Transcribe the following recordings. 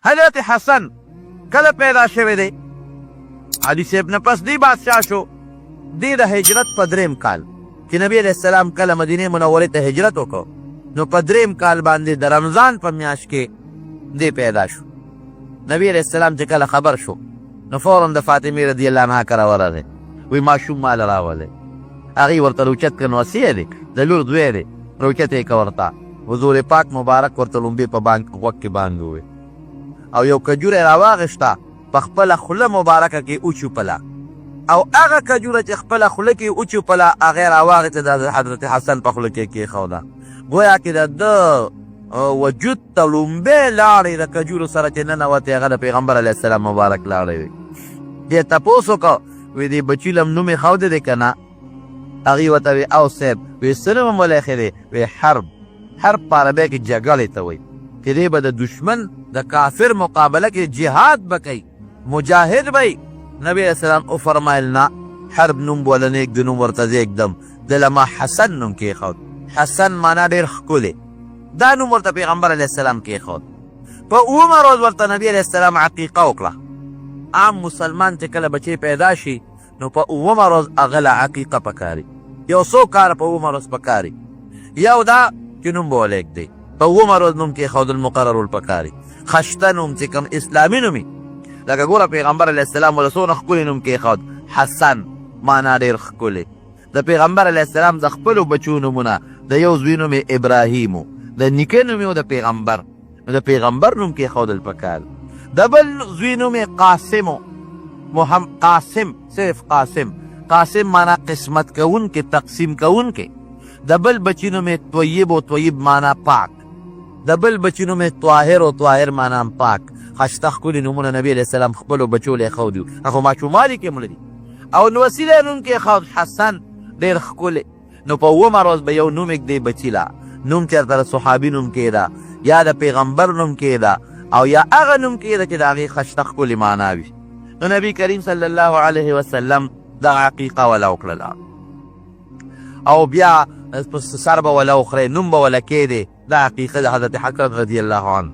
حضرت حسن کله پیدا شوی دی؟ علي صاحب نه پس دی بادشاه شو. دی د هجرت په دریم کال چې نبی علیه السلام کله مدینې منورې ته هجرت وکړ، نو په دریم کال باندې د رمضان په میاشت کې دی پیدا شو. نبی علیه السلام چې کله خبر شو، نو فورا د فاطمې رضی الله عنها کره ورغی، وی ماشوم مال راولی. هغې ورته راوچت کړ، نو اسیه دی، د لور زوی دی، راوچت یې که ورته. حضور پاک مبارک ورته لومبې په بانګ غوږ کې بانګ ووی او یو کجوره یې راواغېسته، په خپله خوله مبارکه کې وچوپله، او هغه کجوره چې خپله خوله کې وچوپله، هغه یې راواغېسته، د حضرت حسن په خوله کې کېښوده، ګویا کې د ده وجود ته لومبې لاړې د کجورو سره چې ننوتې، هغه د پیغمبر علیه السلام مبارک لاړې وې. دې تپوس وکړ، وی دې بچي لم نوم یې ښودی دی که نه؟ هغوی ورته وی او صاحب. وی څه نوم هم ولا ایښی دی؟ وی حرب. حرب په عربۍ کې جګړې ته وایي، چې دی به د دښمن د کافر مقابله کې جهاد به کوي، مجاهد به وي. نبی علیه السلام وفرمایل نه، حرب نوم به وله نه ږدو، نوم ورته زه ږدم. ده له ما حسن نوم کېښود. حسن معنا ډېر ښکلی، دا نوم ورته پیغمبر علیه السلام کېښود. په اوومه ورځ ورته نبی علیه السلام عقیقه وکړه. عام مسلمان چې کله بچی پیدا شي، نو په اوومه ورځ هغه له عقیقه پکاري. یو څو کاره په اوومه ورځ پکاري. یو دا چې نوم به ولېږدي، په اوومه ورځ نوم کېښودل مقررول پکاري، خشته نوم چې کوم اسلامي نوم وي. لکه ګوره پیغمبر علیه السلام ورله څونه ښکلی نوم کېښود، حسن، معنا ډېر ښکلی. د پیغمبر علیه السلام د خپلو بچو نومونه، د یو زوی نوم یې ابراهیم و، د نیکه نوم یې د پیغمبر، نو د پیغمبر نوم کېښودل پکار. د بل زوی نوم یې قاسم و، محمد قاسم، صرف قاسم، قاسم معنا قسمت کوونکی، تقسیم کوونکی. د بل بچي نوم یې طیب و، طیب معنا پاک. د بل بچي نوم یې طاهر و، طاهر معنا هم پاک. ښایسته ښکلي نومونه نبي علیه السلام خپلو بچو له ایښودي وو، هغه ماشومالي کې مړه دي. او نوسیله نوم کېښود حسن، ډېر ښکلی. نو په اوومه ورځ به یو نوم ږدې بچي له، نوم چېرته د صحابي نوم کېده یا د پیغمبر نوم کېده او یا هغه نوم کېده چې د هغې ښایسته ښکلې معنا وي. نو نبی کریم صلی الله علیه وسلم دغه عقیقه وله وکړله، او بیا په سر به وله وخورې، نوم به وله کېدې. دا عقیقه د حضرت حسن رضی الله عنه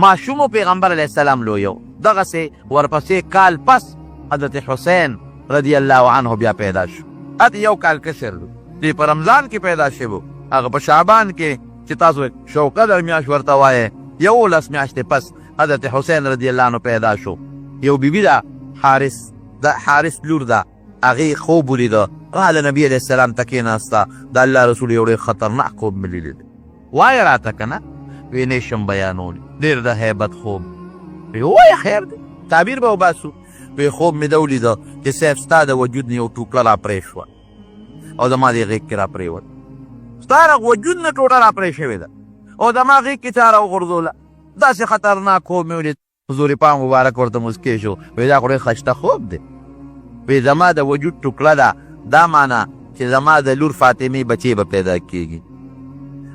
ماشوم پیغمبر علیه السلام لویو. دغسې ورپسې کال پس حضرت حسین رضی الله عنه بیا پیدا شو. اته یو کال کشر دی، دی په رمضان کې پیدا شوی، هغه په شعبان کې چې تاسو شوقه در میاشت ورته وایې، 11 میاشتې پس حضرت حسین رضی الله عنه پیدا شو. یو بیبي ده، حارث، د حارث لور ده، هغې خوب ولیده، راله نبي علیه السلام ته کېناسته، د الله رسول یو ډېر خطرناک خوب مې لیدلی دی، وایه راته که نه؟ وی نه شم بیانولی، ډېر د هیبت خوب. وی ووایه خیر دی، تعبیر به وباسو. وی خوب مې ده ولیده چې صاحب ستا د وجود نه یو ټوکړه را پرې شوه او زما دې غېږ کې را پرېوت. ستا د وجود نه ټوټه را پرې شوې ده او زما غېږ کې چا راوغورځوله، داسې خطرناک خوب مې ولید. حضور پاک مبارک ورته موسکی شو، وی دا خو ډېر ښایسته خوب دی. وی زما د وجود ټوکړه ده، دا معنا چې زما د لور فاطمې بچی به پیدا کیږي،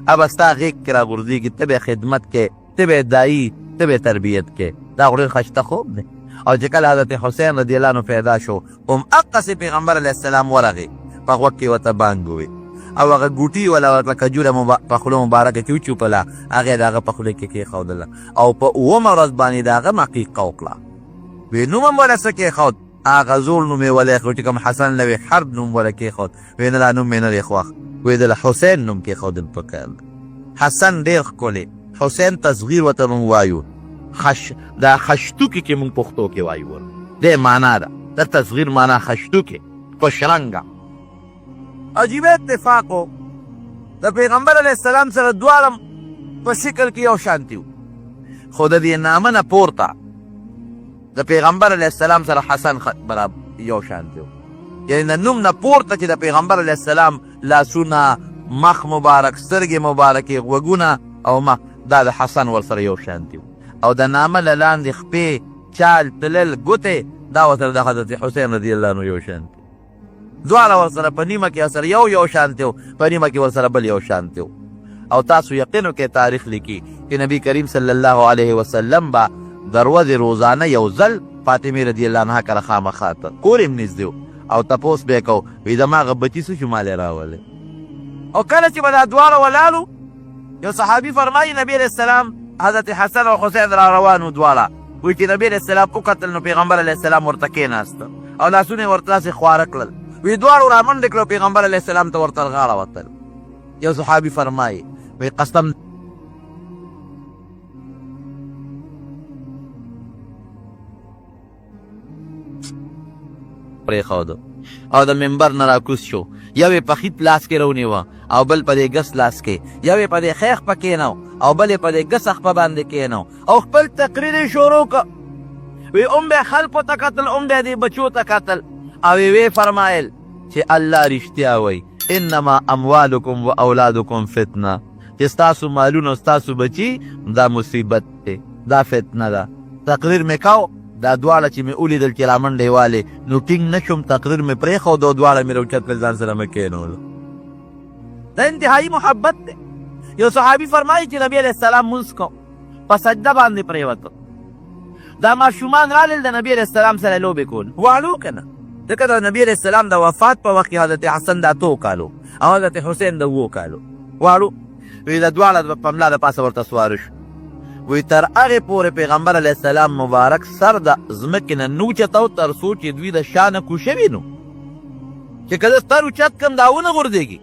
ابه ستا غېږ کې راغورځېږي، ته به خدمت کې، ته به دایي، ته به تربیت کې، دا خو ډېر ښایسته خوب دی. او چې کله حضرت حسین رضی الله عنه پیدا شو، هم هقسې پیغمبر علیه السلام ورغی، په غوږ کې ورته بانګ ووی او هغه ګوټي ولا ورکړه، کجوره په خوله مبارکه کې وچوپله، هغه یې د هغه په خوله کې کېښودله او په اوومه ورځ باندې د هغه عقیقه وکړه. وی نوم هم وله څه کېښود؟ هغه زوړ نوم یې وله ایښود چې کوم حسن له وی حرب نوم وله کېښود. وی نه، دا نوم مې نه دی خوښ. وی د حسین نوم کېښودل پکار دی، حسن ډېر ښکلی. حسین تصغیر ورته مونږ وایو، خش دا خشتوکي چې مونږ پښتو کې وایو ور دې معنا ده، د تصغیر معنا خشتوکي، خوشرنګه. عجیب اتفاق و، د پیغمبر علیه السلام سره دواړه په شکل کې یو شانتي وو، خو د دې نامه نه پورته د پیغمبر علیه السلام سره حسن برابر یو شانتي وو. یعنی د نوم نه پورته چې د پیغمبر علیه السلام لاسونه، مخ مبارک، سترګې مبارکې، غوږونه او مخ، دا د حسن ورسره یو شانتي وو، او د نامه له لاندې خپې، چال، تلل، ګوتې، دا ورسره د حضرت حسین رضی الله عنه یو شانتي. دواړه ورسره په نیمه کې سره یو یو شانتي وو، په نیمه کې ورسره بل یو شانتي وو. او تاسو یقین وکړئ، تاریخ لیکي چې نبی کریم صلی الله علیه وسلم به د ورځې روزانه یو ځل فاطمې رضی الله عنها کره خامخا ته، کور یې هم نږدې و، او تپوس به یې کو، وایي زما هغه بچي څه شو، مال یې راولئ. او کله چې به دا دواړه ولاړو، یو صحابي فرمایي نبی علیه السلام حضرت حسن او حسین را روان وو دواړه. وایي چې نبي علیه السلام وکتل نو پیغمبر علیه السلام ورته کېناست او لاسونه یې ورته داسې خواره کړل. وایي دواړو رامنډې کړې او پیغمبر علیه السلام ته ورته غاړه وتل. یو صحابي فرمایي، وایي قسم پرېښود او د منبر نه راکوز شو. یو یې په ښي لاس کې راونیوه او بل په دې ګس لاس کې، یو یې په دې ښی خپه کېناو او بل یې په دې ګسه خپه باندې کېناو او خپل تقریر یې شروع کړ. وی هم به خلکو ته کتل، هم به دې بچو ته کتل او وی فرمایل چې الله رښتیا وایي، انما اموالکم و اولادکم فتنه، چې ستاسو مالونه او ستاسو بچي دا مصیبت دی، دا فتنه ده. تقریر مې کاو، دا دواړه چې مې ولیدل چې رامنډې والې، نو ټینګ نه شوم، تقریر مې پرېښود او دواړه مې راوچت کړل، ځان سره مې کېنولو. دا انتهایی محبت دی. یو صحابي فرمایي چې نبی علیه السلام مونځ کو، په سجده باندې پرېوته. دا ماشومان رالل د نبی علیه السلام سره لوبې کول، واړو که نه، ځکه د نبی علیه السلام د وفات په وخت کې حضرت حسن د 8 کالو او حضرت حسین د 7 کالو واړو. وی دا دواړه په ملا د پاسه ورته سواره شو. وی تر هغې پورې پیغمبر علیه السلام مبارک سر د ځمکې نه نه اوچتاو تر څو چې دوی د شا نه کوشوي، نو چې که زه سر اوچت کړم دا ونه غورځېږي.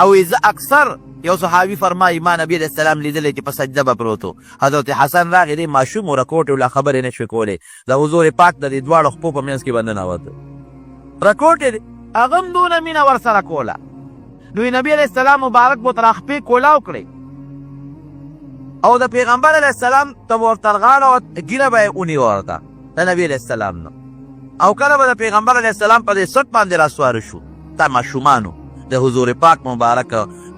او زه اکثر یو صحابي فرمایي ما نبی علیه السلام لیدلی چې په سجده به پروت و. حضرت حسن راغی، دی ماشوم و، رکوټ و، لا خبرې نه شوې کولی، د حضور پاک د دې دواړو خپو په منځ کې به ننوت، رکوټ دی، هغه هم دونه مینه ورسره کوله. نو نبی علیه السلام مبارک به تر خپې کولاو کړې او د پیغمبر علیه السلام ته به ورته غاړه ږیره به یې ونیوه ورته د نبی علیه السلام نه. او کله به د پیغمبر علیه السلام په دې څټ باندې راسواره شو، دا ماشومانو د حضور پاک مبارک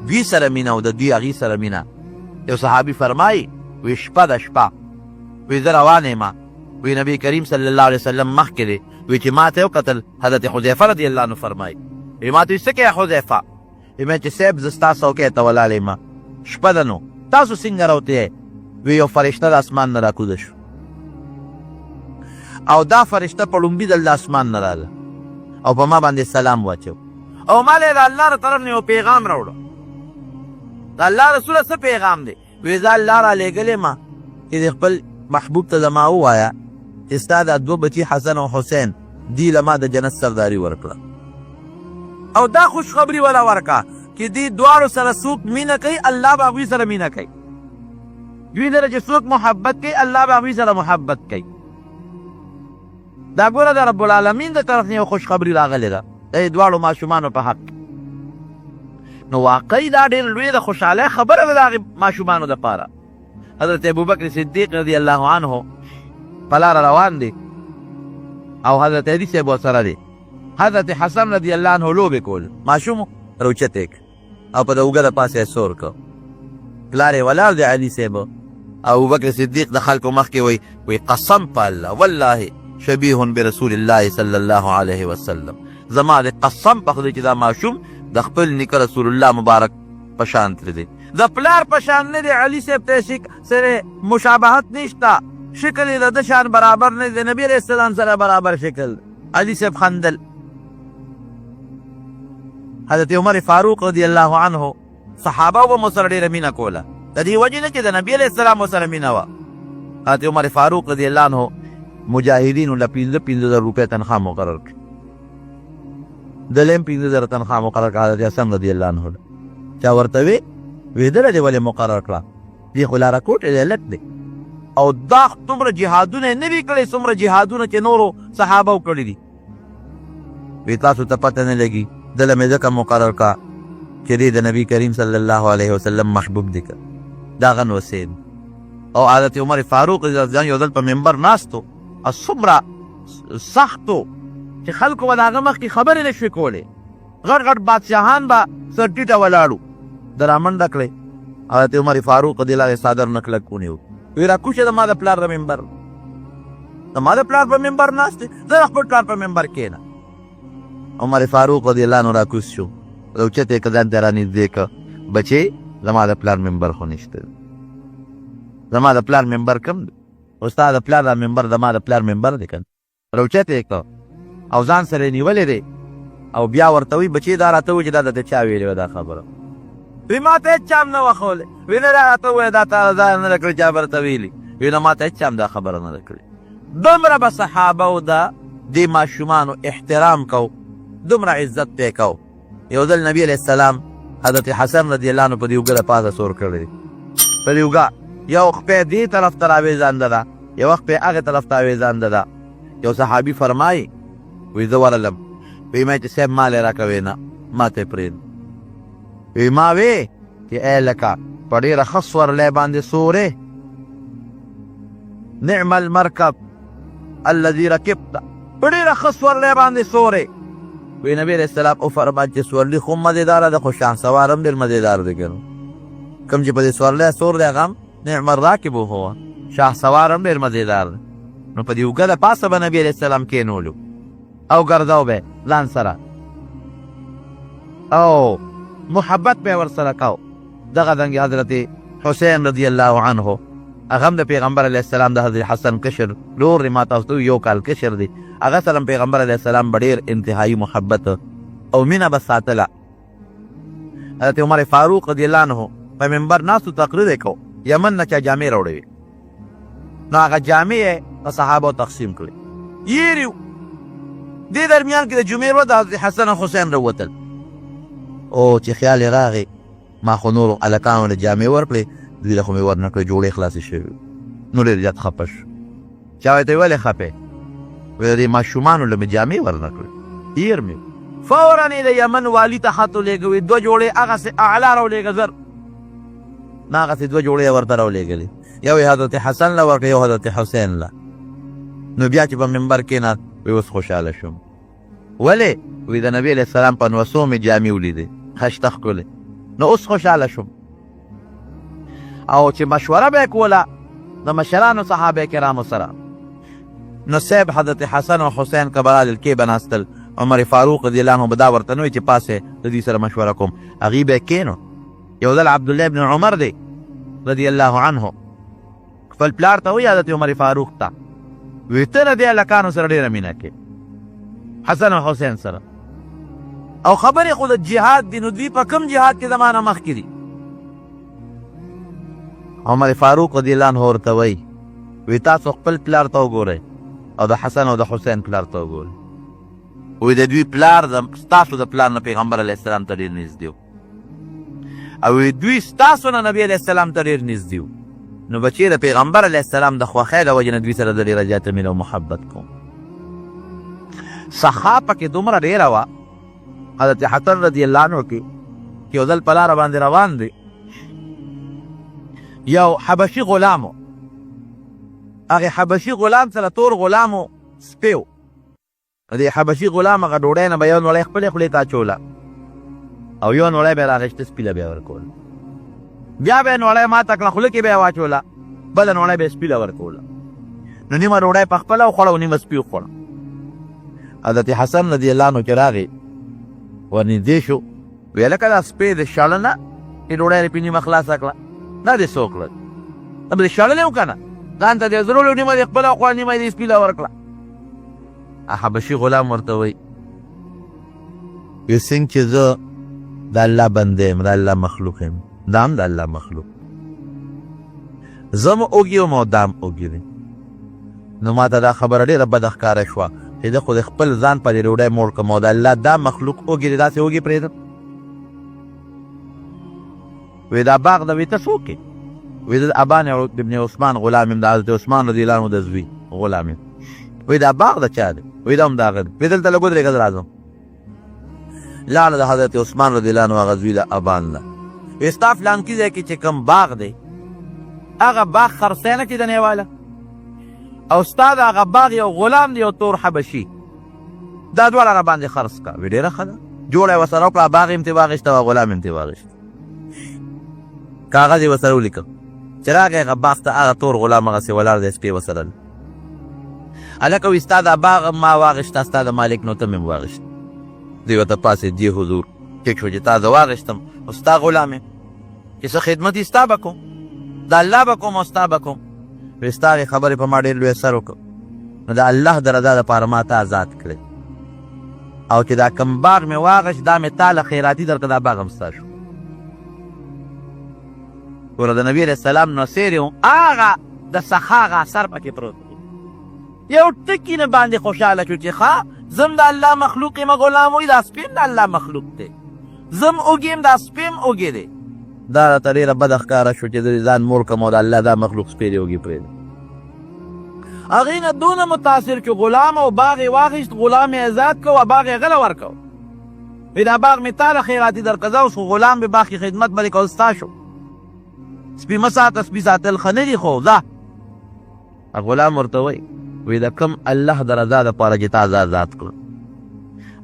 دوی سره مینه او د دوی هغې سره مینه. یو صحابي فرمایي، وی شپه د شپه وی زه روان یم، وی نبی کریم صلی الله علیه وسلم مخکې دی، وی چې ما ته وکتل، حضرت حذیفه رضی الله عنه فرمایي، وی ما ته څه کوې حذیفه؟ وی مې چې صاحب زه ستا څوکۍ ته ولاړ یم، شپه ده نو تاسو څنګه راوتی یئ؟ وی یو فرشته د اسمان نه راکوزه شو او دا فرشته په ړومبي ځل د اسمان نه راغله او په ما باندې سلام واچو او ما له د الله له طرف نه یو پیغام راوړو. د الله رسوله څه پیغام دی؟ وی زه الله را لېږلی ما چې د خپل محبوب ته زما ووایه چې ستا دا دوه بچي حسن او حسین دی له ما د جنت سرداري ورکړه او دا خوشخبري ولا ورکړه چې دې دواړو سره څوک مینه کوي الله به هغوی سره مینه کوي، دوی سره چې څوک محبت کوي الله به هغوی سره محبت کوي. دا ګوره د رب العالمین د طرف نه یو خوشخبري راغلې ده د دې دواړو ماشومانو په حق. نو واقعي دا ډېر لوی د خوشحالۍ خبره ده د هغې ماشومانو دپاره. حضرت ابوبکر صدیق رضی الله عنه په لاره روان دی او حضرت علي صاحب ورسره دی. حضرت حسن رضی الله عنه لوبې کول، ماشوم راوچت یې کړ او په د اوږه د پاسه یې سور کړ. پلار یې ولاړ دی علي صاحب او ابوبکر صدیق د خلکو مخکې وایي، وایي قسم په الله والله شبیه برسول الله صلی الله علیه وسلم، زما د قسم په خدای چې دا ماشوم د خپل نیکه رسول الله مبارک په شان ترې دی، د پلار په شان نه دی. علي صاحب ته سره مشابهت نشته، شکل یې د ده شان برابر نه دی، د نبي علیه السلام سره برابر شکل. علي صاحب خندل. حضرت عمر فاروق رضی الله عنه صحابه به مو سره ډېره مینه کوله، د دې وجې نه چې د نبي علیه السلام سره مینه وه. حضرت عمر فاروق رضی الله عنه مجاهدینو له 5-5 زره روپۍ تنخواه مقرر کړه، دلیم 5 زره تنخواه مقرر کړه حضرت حسن رضی الله عنه. چا ورته وی ویدله دې ولې مقرر کړه، دې خو لاره کوټې دی، لټ دی، او دا څومره جهادونه یې نه وي کړی څومره جهادونه چې نورو صحابه کړي دي. وی تاسو ته پته نه لګي، دله مې ځکه مقرر کا چې دی د نبی کریم صلی الله علیه وسلم محبوب دی، که دا غن وسید. او حضرت عمر فاروق رضی الله عنه یو ځل په منبر ناستو او څومره سختو چې خلکو به د هغه مخکې خبرې نه شوې کولی، غټ غټ بادشاهان به سر ټیټه ولاړو. ده رامنډه کړې، حضرت عمر فاروق رضی الله عنه څادر نه کلک ونیو، وی راکوشه زما د پلار د منبر، زما د پلار په منبر ناست دی، زه د خپل پلار په منبر کښېنه. عمر فاروق رضی الله عنه راکوز شو، راوچت یې که ځان ته رانږدې که، بچې زما د پلار منبر خو نشته، زما د پلار منبر کم دی، خو ستا د پلار دا منبر زما د پلار منبر دی که نه. راوچت یې که او ځان سره یې نیولی دی او بیا ورته وایي بچې دا راته ووایي چې دا درته چا ویلې وه دا خبره. وی ما ته هېچا هم نه وه ښولې. وی نه دا راته ووایه، دا تا ځان نه ده کړې، چا به درته ویلي؟ وی نه، ما ته هېچا هم دا خبره نه ده کړې. دومره به صحابه و د دې ماشومانو احترام کو، دومره عزت پې کو. یو ځل نبی علیه السلام حضرت حسن رضی الله عنه په دې اوږه د پاسه سور کړی دی. په دې اوږه یو خپه دې طرف ته راوېزانده ده، یوه خپه هغې طرف ته راوېزانده ده. یو صحابي فرمایي، وی زه ورغلم، وی ما چې صاحب مال یې راکوې؟ نه، ما ته یې پرېږده. وی ما وی چې ای لکه په ډېره ښه سورلی باندې سورې، نعم المرکب الذي رکبت، په ډېره ښه سورلی باندې سورې. وی نبی علیه السلام وفرمایل چې سورلي خو مزېداره ده، خو شاه سوار هم ډېر مزېدار دی، که نه کوم چې په دې سورلی سور دی هغه هم نعم الراکب هو، شاه سوار هم ډېر مزېدار دی. نو په دې اوږه د پاسه به نبی علیه السلام کېنولو او ګرځاو به ځان سره او محبت به ورسره کاو. دغه دنګ حضرت حسین رضی الله عنه، هغه هم د پیغمبر علیه السلام د حضرت حسن کشر لور دی، ما تاسو ته یو کال کشر دی. هغه سره پیغمبر علیه السلام به ډېر انتهایی محبت او مینه به ساتله. حضرت عمر فاروق رضی الله عنه په منبر ناستو، تقریر یې کو، یمن نه چا جامې راوړې وې، نو هغه جامې یې په صحابو تقسیم کړې. یېریو دې درمیان کې د جمعې ورځ حضرت حسن او حسین راووتل، او چې خیال یې راغی، ما خو نورو هلکانو له جامې ورکړې، دوی له خو مې ورنه کړې، جوړې خلاصې شوې، نو ډېر زیات خفه شو. چا ورته ولې خفه؟ وایي د دې ماشومانو له مې جامې ورنه کړې، هېر مې. فورا یې د یمن والي ته خط ولېږه، وایي دوه جوړې هغسې اعلی راولېږه زر. نو هغسې دوه جوړې یې ورته راولېږلې، یو یې حضرت حسن له ورکړه، یو حضرت حسین له. نو بیا چې په منبر کېناست، وایي اوس خوشحاله شوم. ولې؟ وایي د نبي علیه السلام په نوسو مې جامې ولیدې، ښایسته ښکلې، نو اوس خوشحاله شوم. او چې مشوره به یې کوله د مشرانو صحابه کرامو سره، نو صاحب حضرت حسن او حسین که به رالل کېبناستل، عمر فاروق رضی الله عنه به دا ورته نه وایي چې پاسې د دوی سره مشوره کوم، هغوی به یې کښېنو. یو ځل عبدالله ابن عمر دی رضی الله عنه خپل پلار ته وایي، حضرت عمر فاروق ته وایي، ته له دې هلکانو سره ډېره مینه کوې، حسن او حسین سره، او خبرې خو د جهاد دي، نو دوی په کوم جهاد کې زما نه مخکې دي؟ عمر فاروق رضی الله عنه ورته وایي، وی تاسو خپل پلار ته وګورئ او د حسن او د حسین پلار ته وګورئ. وی د دوی پلار د ستاسو د پلار نه پیغمبر علیه السلام ته ډېر نږدې و، او دوی ستاسو نه نبی علیه السلام ته ډېر نږدې و، نو بچی د پیغمبر علیه السلام د خوښۍ له وجې نه دوی سره د ډېره زیاته مینه او محبت کوم. سخا پکې دومره ډېره وه حضرت حسن رضی الله عنه کې چې یو ځل په لاره باندې روان دی، یو حبشي غلام و، هغې حبشي غلام سره تور غلام و، سپی و. د دې حبشي غلام هغه ډوډۍ نه به یو نوړی خپلې خولې ته اچوله او یو نوړی به یې راغېسته سپي له به یې ورکوله، بیا به یې نوړی ماته کړه، خوله کې به یې واچوله، بله نوړی به یې سپي له ورکوله. نو نیمه ډوډۍ په خپله وخوړه او نیمه سپي وخوړه. حضرت حسن رضی الله عنه چې راغی ورنږدې شو، ویې لکه دا سپی د شړنه چې ډوډۍ یې پې نیمه خلاصه کړه، دا دې څه وکړل؟ دا به دې شړلی و که نه؟ ځان ته دې زرولو، نیمه دې خپله وخوړه، نیمه دې سپي له ورکړه. حبشي غلام ورته وایي، وی څنګه چې زه د الله بنده یم، د الله مخلوق یم، دا هم د الله مخلوق، زه هم اوږي یم او دا هم اوږي دی، نو ما ته دا خبره ډېره بده ښکاره شوه چې زه خو د خپل ځان په دې ډوډۍ موړ کړم او د الله دا مخلوق اوږي دی، داسې اوږي پرېږدم؟ وی دا باغ د وی ته څوک یې؟ وی زه د ابان ابن عثمان غلام یم، د حضرت عثمان رضی الله عنه د زوی غلام یم. وی دا باغ د چا دی؟ وی دا هم د هغه دی. وی دلته لږ ودرېږه، زه راځم. لاړه د حضرت عثمان رضی الله عنه هغه زوی له ابان له، وی ستا فلانکي ځای کې چې کوم باغ دی هغه باغ خرڅی نه چې د نیواله، او ستا د هغه باغ یو غلام دی، یو تور حبشي، دا دواړه را باندې خرڅ کړه. وی ډېره ښه ده، جوړه یې ورسره وکړه، باغ یې هم ترې واخیسته او غلام یې هم ترې واخیست. کاغذ یې ورسره ولیکه. چې راغی هغه باغ ته، هغه تور غلام هغسې ولاړ دی، سپی ورسره دی. هلکه وي ستا دا باغ ما واخیسته، ستا د مالک، نو ته مې هم واخیست. دوی ورته پاڅېد، جې حضور، ټیک شو چې تا زه واخیستم، خو ستا غلام یم، چې څه خدمت یې ستا به کوم، د الله به کوم او ستا به کوم. وی ستا هغې خبرې په ما ډېر لوی اثر وکړ، نو د الله د رضا لپاره ما ته ازاد کړې، او چې دا کوم باغ مې واغښت دا مې تا له خیراتي درکړه، دا باغ هم ستا شو. ګوره د نبی علیه السلام نصیر یو هغه د سخا هغه اثر پکې پروت دی. یو ټکي نه باندې خوشحاله شو چې ښه زم د الله مخلوق یم، غلام وایي دا سپی هم د الله مخلوق دی، زم اوږی یم دا سپی هم اوږی دی. دا راته ډېره بده ښکاره شو چې زه دې ځان مور کړم او د الله دا مخلوق سپی دې اوږې پرېږدم. هغې نه دونه متاثر چې غلام او باغ یې واخیست، غلام یې ازاد کړ او باغ یې هغه له ورکړ. وی دا باغ مې تاله خیراتي درکړ، ځه اوس خو غلام به باغ کې خدمت به دې کول ستا شو. سپي مه ساته، سپي ساتل ښه نه دي خو ځه. غلام ورته وایي، وی د کوم الله د رضا دپاره چې تا زه ازاد کړم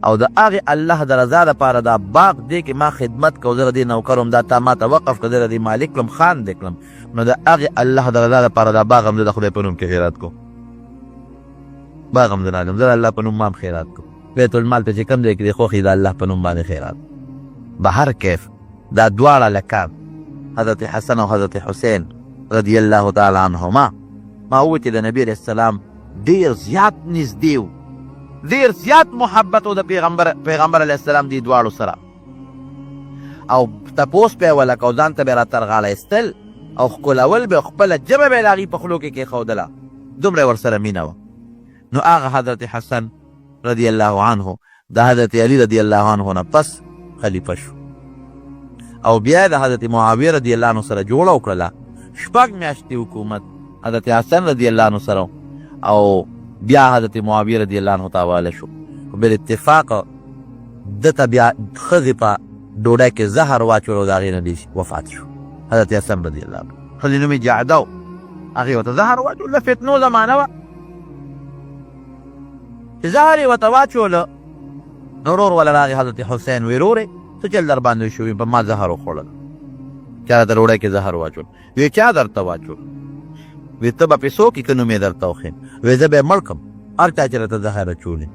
او د هغې الله د رضا دپاره دا باغ دې کې ما خدمت کو، زه د دې نوکر وم، دا تا ما ته وقف کړ، زه د دې مالک کړم، خان دې کړم، نو د هغې الله د رضا دپاره دا باغ هم زه د خدای په نوم کې خیرات کوم، باغ هم زه نه اخلم، زه د الله په نوم ما هم خیرات کوم. بیت المال ته چې کوم ځای کې دې خوښ د الله په نوم باندې خیرات. بهر کیف دا دواړه لکان حضرت حسن او حضرت حسین رضی الله تعالی عنهما، ما وویل چې د نبی علیه السلام ډیر زیات نږدې وو، ډیر زیات محبت و د پیغمبر علیه السلام دې دواړو سره، او تپوس به یې ولکه او ځان ته به یې را تر غاړه ایستل او ښکلول به، خپله ژبه به یې د هغوی په خولو کې کېښودله، دومره یې ورسره مینه وه. نو هغه حضرت حسن رضی الله عنه د حضرت علی رضی الله عنه نه پس خلیفه شو او بیا د حضرت معاویه رضی الله عنه سره جوړه وکړله. شپږ میاشتې حکومت حضرت حسن رضی الله عنه سره او بیا حضرت معاویه رضی الله عنه ته حواله شو. بل اتفاق ده ته بیا ښځې په ډوډۍ کې زهر واچول او د هغې نه دی وفات شو حضرت حسن رضی الله عنه. ښځې نوم یې جعده و، هغې ورته زهر واچول. د فتنو زمانه وه، چې زهر یې ورته واچول نو ورور وله راغی حضرت حسین، وی رورې څه چل در باندې شو؟ په ما زهر وخوړل، چا راته ډوډۍ کې زهر واچول؟ وی چا درته واچول؟ وی ته به پې څوک یې که نوم یې درته وښیم؟ وی زه به یې مړ کړم هر چا چې راته زهر اچولي.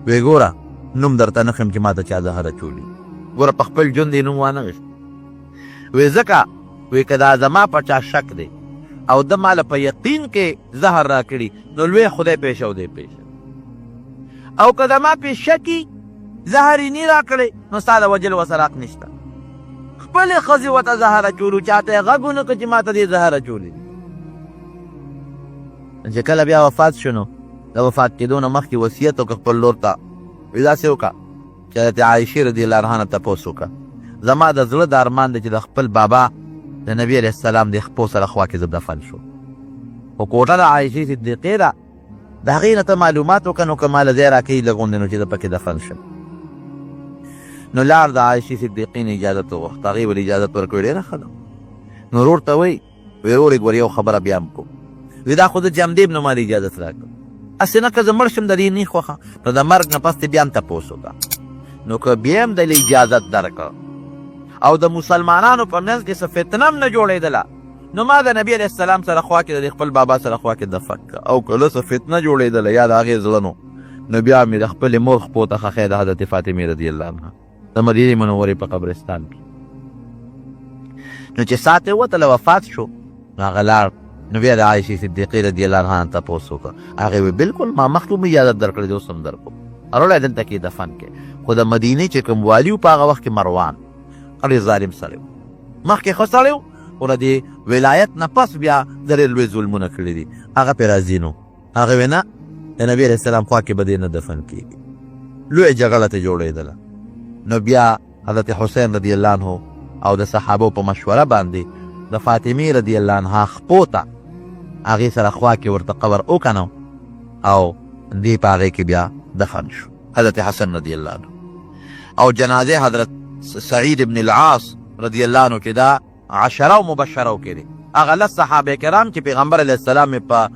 وی ګوره نوم درته نه ښیم چې ما ته چا زهر اچولي. ګوره په خپل ژوند یې نوم وانه غیست. وی ځکه وی که دا زما په چا شک دی او ده ماله په یقین کې زهر راکړي نو لوی خدای پېښ او دی پېښ، او که زما پې شکي زهر یې نی راکړی نو ستا د وژلو ورسره حق نشته. خپلې ښځې ورته زهر اچولو، چاته یې غږ ونه کړ چې ما ته دې زهر اچولي دي. چې کله بیا وفات شو نو د وفات کېدو نه مخکې وصیت وکړ خپل لور ته، وایي داسې وکړه چې حضرت عایشې رضی الله عنها نه تپوس وکړه، زما د زړه د ارمان دی چې د خپل بابا د نبی علیه السلام د خپو سره خوا کې زه دفن شو. خو کوټه د عایشې صدیقې ده، د هغې نه ته معلومات وکړه نو که ما له ځای راکوي لږ غوندې نو چې زه پکې دفن شم. نو لاړ د عایشې صدیقې نه اجازت وغوښته، هغې ول اجازت ورکړې، ډېره ښه ده. نو ورور ته وایي، وی ورورې ګوره یو خبره بیا هم کوم، وی دا خو زه جمدیم نو ما له اجازت راکړه، هسې نه که زه مړ شم د دې نه خوښه، نو د مرګ نه پس دې بیا هم تپوس وکړه، نو که بیا هم د له اجازت درکړه او د مسلمانانو په منځ کې څه فتنه هم نه جوړېدله نو ما د نبی علیه السلام سره خوا کې د خپل بابا سره خوا کې دفن کړه، او که له څه فتنه جوړېدله یا د هغې زړه نو نو بیا مې د خپلې مور خپو ته ښخی د حضرت فاطمې رضی الله عنها د مدینې منورې په قبرستان کې. نو چې ساعت یې ووتله وفات شو نو هغه لاړ، نو بیا د عایشې صدیقې رضی الله عنها نه تپوس وکړ، هغې ویل بلکل ما مخکې هم اجازه درکړې ده اوس هم درکوم، وروره دلته کې دفن کړې. خو د مدینې چې کوم والي و په هغه وخت کې مروان ډېر ظالم سړی و، مخکې ښه سړی و خو د دې ولایت نه پس بیا د ډېر لوی ظلمونه کړي دي، هغه پرې راضي نه و. هغه وینا د نبی علیه السلام خوا کې به دې نه دفن کېږي، لویه جګړه ته جوړېدله. نو بیا حضرت حسین رضی الله عنه او د صحابو په مشوره باندې د فاطمې رضی الله عنها خپو ته هغې سره خوا کې ورته قبر وکنو او دی په هغې کې بیا دفن شو حضرت حسن رضی الله عنه. او جنازه حضرت سعید ابن العاص رضی الله عنه چې دا عشره او مبشره کې دي، هغه لس صحابه کرام چې پیغمبر علیه السلام په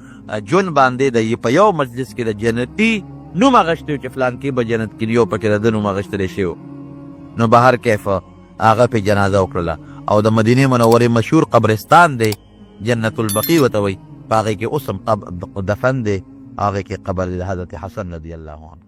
جون باندې د په یو مجلس کې د جنتي نوم اغشتی چې فلان کې به جنت کې یو پکې د نوم اغشتل شي، نو بهر کیف هغه په جنازه وکړله. او د مدینه منورې مشهور قبرستان دی جنت البقیع ورته وایي، په هغې کې اوس هم دفن دی، هغې کې قبر دی د حضرت حسن رضی الله عنه.